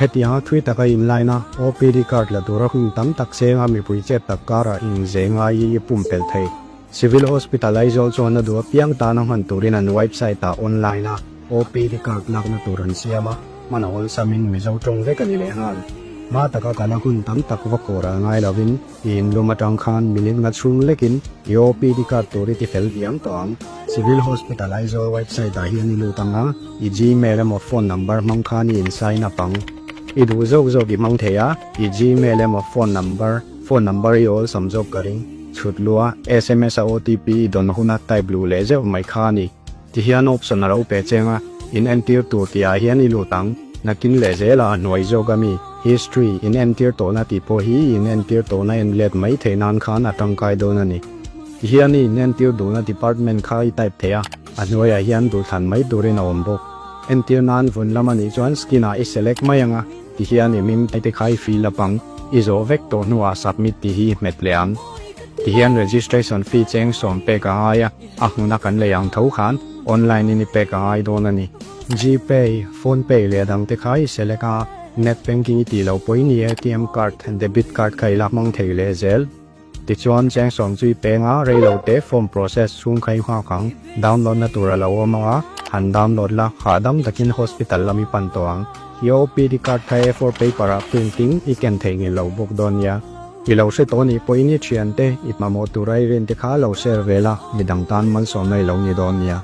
Hetianga thui taka in line a, OPD card la tura hun tam tak seng a mipui chet tak karah inze ngai hi i pumpelh thei. Civil Hospital Aizawl chuan a duh apiang tana hman turin an website ah online a OPD card lakna tur an siam a, hman a awlsamin Mizo tawng vek a ni leh nghal. Hma taka kala hun tam tak va kawr a ngai lovin i inlum atang khan minute nga chhung lekin i OPD card tur i ti fel diam tawh ang. Civil Hospital Aizawl website ah hian i lut ang a, i Gmail emaw phone number hmang khan i in sign up ang. I duh zawk zawk i hmang thei a, i Gmail emaw phone number, phone number i awlsam zawk ka ring. Chhut lua, sms a OTP i dawn huna type luh leh zeuh mai kha a ni. Tihian option a lo pe cheng a, in entir tur tih ah hian i lut ang. Nakin leh zela a hnuai zawk a mi, history, in entir tawhna tih pawh hi in entir tawhna en let mai theih nan khan a tangkai dawn a ni. Tihian i in entir duhna department kha i type thei a, a hnuaiah hian duhthlan mai turin a awm bawk. Entir nan vun lam a nih chuan skin ah i select mai ang a, tihian i hming te kha i fill up ang, i zawh vek tawh hnuah submit tih hi i hmet leh ang. Tihian registration fee cheng sawm pek a ngai a. A hmuna kan lei ang tho khan online in i pek a ngai dawn a ni. Gpay, Phonepay leh dang te kha i select a, net banking i tih loh pawhin i ATM card, debit card kha i la hmang thei leh zel. Tichuan, cheng sawm chu i peng a, rei lo te form process chhung kha i nghak ang. Download na tur a lo awm ang a, han download la, hahdam takin hospital lam i pan tawh ang. I OPD card kha A4 paper ah print in i ken theih ngei lo bawk dawn nia. I lo hre tawh nih pawhin i thiante, i hmahmawh tura i rinte kha lo share ve la, midang tan malsawmna i lo ni dawn nia.